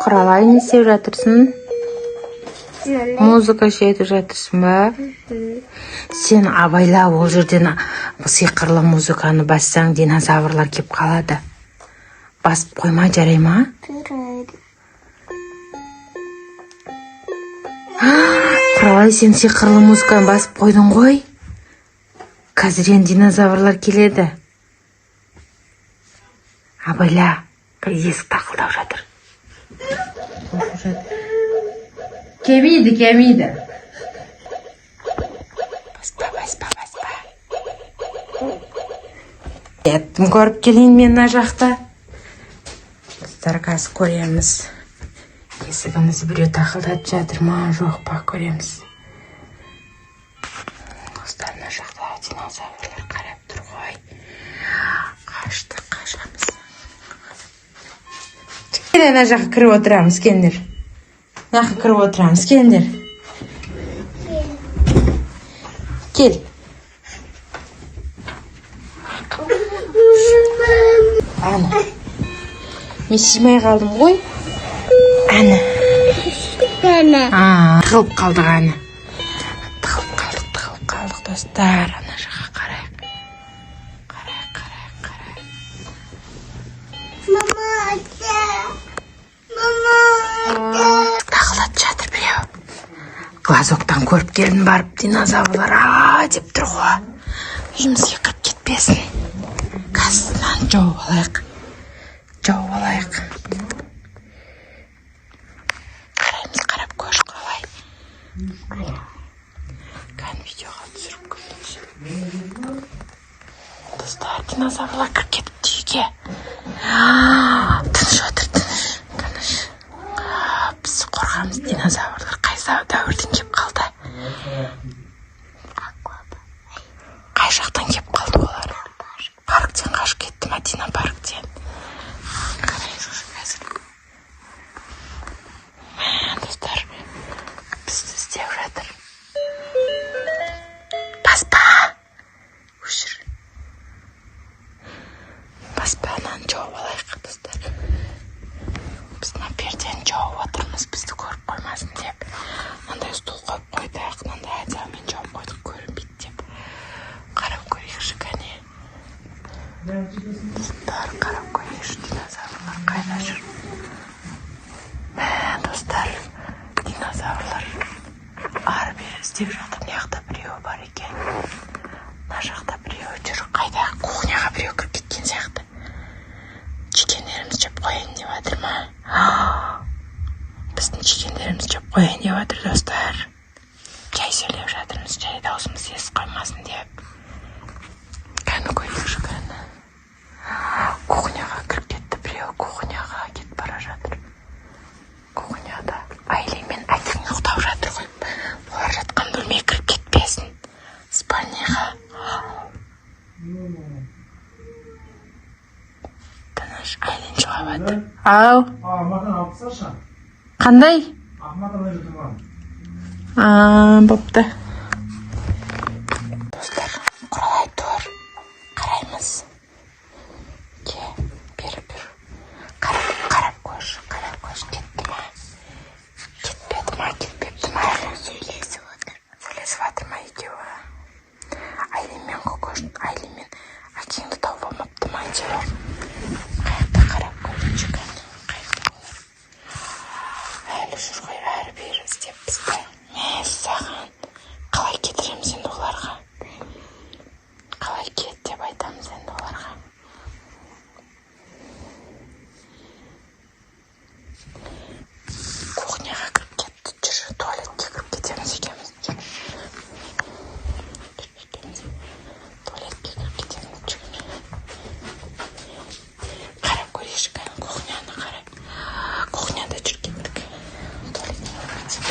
Құралай, не істеп жатырсың? Музыка шертіп жатырсың ба? Сен абайла, ол жерден сиқырлы музыканы бассаң, динозаврлар кеп қалады. Басып қойма, жарай ма? Жарайды. Құралай, сен сиқырлы музыканы басып қойдың ғой. Қазір енді динозаврлар келеді. Абайла, есік тақылдап жатыр. Келмейді, келмейді. Баспа, баспа, баспа. Кеттім, көріп келейін мен мына жақта. Достар, қазір көреміз. Есігімізді біреу тақылдатып жатыр ма, жоқ па, көреміз. Достар, мына жақта динозаврлар қарап тұр ғой. Қаштық, қашамыз. Кел, ана жаққа кіріп отырамыз, келіңдер. Мына жаққа кіріп отырамыз, келіңдер. Кел. Ана. Мен сыймай қалдым ғой. Әні. Әні. Тығылып қалдық, әні. Тығылып қалдық, тығылып қалдық, достар. Ана жаққа қарайық. Қарайық, қарайық, қарайық. Мама, әке. Мама. Тақылдатып жатыр біреу. Глазоктан көріп келдім барып, динозаврлар а деп тұр ғой. Үйімізге кіріп кетпесін. Қазір мынаны жауып алайық. Жауып алайық. Қараймыз, қарап көрші, Құралай. Кәдімгі видеоға түсіріп көрейінші. Достар, динозаврлар кіріп кетіпті үйге. Тыныш отыр, тыныш, тыныш. Біз қорқамыз, динозаврлар қай дәуірден кеп қалды? Қай жақтан кеп қалды олар? Парктен қашып кетті ма, динопарктен? Қарайықшы қазір. Мә, достар, бізді іздеп жатыр. Баспа! Өшір. Баспа, ананы жауып алайық, достар. Біз мына пердені жауып отырмыз, бізді көріп қоймасын деп. Мынандай стул қойып қойдық, мынандай одеялмен жауып қойдық, көрінбейді деп. Қарап көрейікші, кәне. Достар, қарап көрейікші, динозаврлар қайда жүр? Мә, достар, динозаврлар ары бері іздеп жатыр. Мына жақта біреуі бар екен. Мына жақта біреуі жүр. Қайда? Кухняға біреу кіріп кеткен сияқты. Жегендерімізді жеп қояйын деп жатыр ма? Біздің жегендерімізді жеп қояйын деп жатыр, достар. Жай сөйлеп жатырмыз, жай даусымыз естіп қоймасын деп. Кәні, көрейікші, кәні. Кухняға кіріп кетті біреу, кухняға кетіп бара жатыр. Кухняда Айлин мен әкең ұйықтап жатыр ғой. Олар жатқан бөлмеге кіріп кетпесін. Спальняға. Тыныш, Айлин жылап жатыр. Ау, Ахматан алып тасташы. қандай? Ахмат ана жерде тұрған. Бопты. Достар, Құралай тұр. Қараймыз. Ке, бері бер. Қарап, қарап көрші, қарап көрші. Кетті ма? Кетпеді ма, кетпепті ма? Сөйлесіп отыр. Сөйлесіп жатыр ма екеуі? Айлин мен Көкөш, Айлин мен әкеңді тауып алмапты ма әйтеуір? Қаяқта, қарап көрейінші, кәне. Қаяқта олар? Әлі жүр ғой әрі бері іздеп бізді. Мәссаған. Қалай кетіреміз енді оларға? Қалай кет деп айтамыз енді оларға? Кухняға кіріп кетті. Жүр, туалетке кіріп кетеміз екеуміз. Жүр. Жүр, екеуміз. Туалетке кіріп кетеміз. Жүр. Қарап көрейікші, кәне, кухняны қарап. Кухняда жүр, кеттік. Туалетке кіріп кетейік.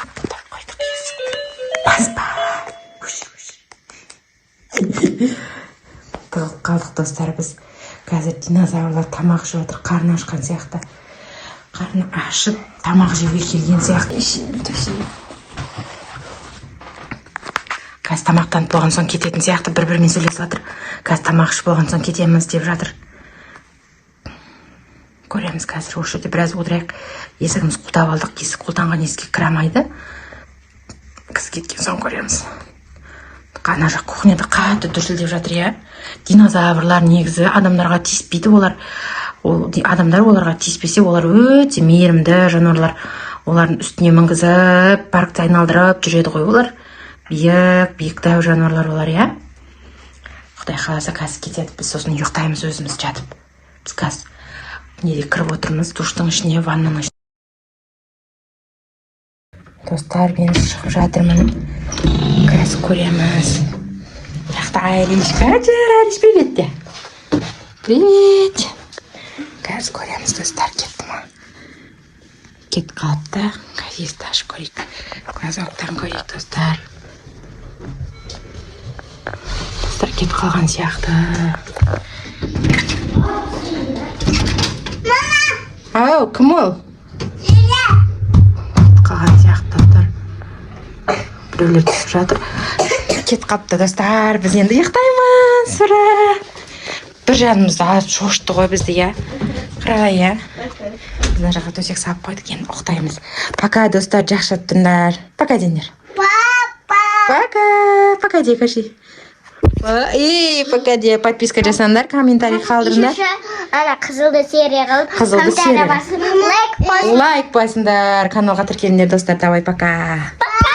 Құлыптап қойдық есікті. Баспа! Өшір, өшір. Тығылып қалдық, достар, біз. Қазір динозаврлар тамақ ішіп жатыр, қарны ашқан сияқты. Қарны ашып, тамақ жеуге келген сияқты. Қазір тамақтанып болған соң кететін сияқты, бір бірімен сөйлесіп жатыр. Қазір тамақ ішіп болған соң кетеміз деп жатыр. Көреміз қазір, осы жерде біраз отырайық. Есігіміз құлыптап алдық, есік құлыптанған, есікке кіре алмайды. Кісі кеткен соң көреміз. Ана жақ кухняда қатты дүрсілдеп жатыр, иә. Динозаврлар негізі адамдарға тиіспейді олар. Ол адамдар оларға тиіспесе, олар өте мейірімді жануарлар. Олардың үстіне мінгізіп, паркте айналдырып жүреді ғой олар. Биік биік дәу жануарлар олар, иә. Құдай қаласа, қазір кетеді, біз сосын ұйықтаймыз өзіміз жатып. Біз қазір неде кіріп отырмыз, душтың ішіне, ваннаның ішіне. Достар, мен шығып жатырмын, қазір көреміз. Мына жақта Айлишка жүр. Айлиш, привет де, привет. Қазір көреміз, достар, кетті ма? Кетіп қалыпты. Қазір есікті ашып көрейік, глазоктан көрейік, достар. Достар, кетіп қалған сияқты. Ау, кім ол? Кетіп қалған сияқты, достар. Біреулер түсіп жатыр. Кетіп қалыпты, достар. Біз енді ұйықтаймыз, ура! Бір жанымызды алып шошытты ғой бізді, иә, қарағай, иә. Біз мына жаққа төсек салып қойдық, енді ұйықтаймыз. Пока, достар, жақсы жаттыңдар. Пока деңдер. Папа. Пока, пока де, кажи. Ей, пока де. Подписка жасаңдар, комментарий қалдырыңдар. Еще ана қызылды серия қылып, Қызылды комментарий серия. Басып, лайк басып. Лайк басыңдар, каналға тіркеліңдер, достар. Давай, пока. Пока.